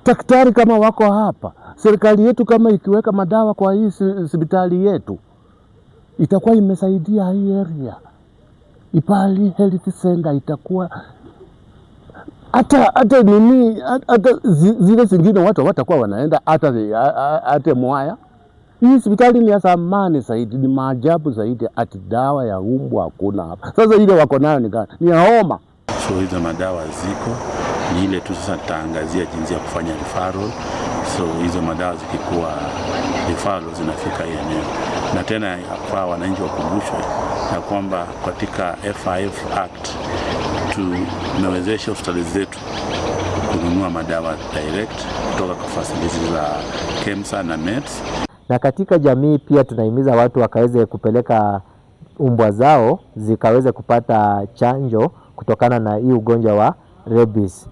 Daktari kama wako hapa, serikali yetu kama ikiweka madawa kwa hii hospitali yetu itakuwa imesaidia hii area. Ipali Health Center itakuwa hata nini, hata zile zingine watu watakuwa wanaenda hata Mwaya. Hii hospitali ni ya zamani zaidi, ni maajabu zaidi, ati dawa ya umbwa hakuna hapa. Sasa ile wako nayo ni gani? Ni ya homa. So hizo madawa ziko, ni ile tu sasa tutaangazia jinsi ya kufanya referral. So hizo madawa zikikuwa referral zinafika hii eneo, na tena yafaa wananchi wakumbushwe ya kwamba katika FIF Act tumewezesha hospitali zetu kununua madawa direct kutoka kwa facilities za KEMSA na MEPS. Na katika jamii pia tunahimiza watu wakaweze kupeleka umbwa zao zikaweze kupata chanjo kutokana na hii ugonjwa wa rabies.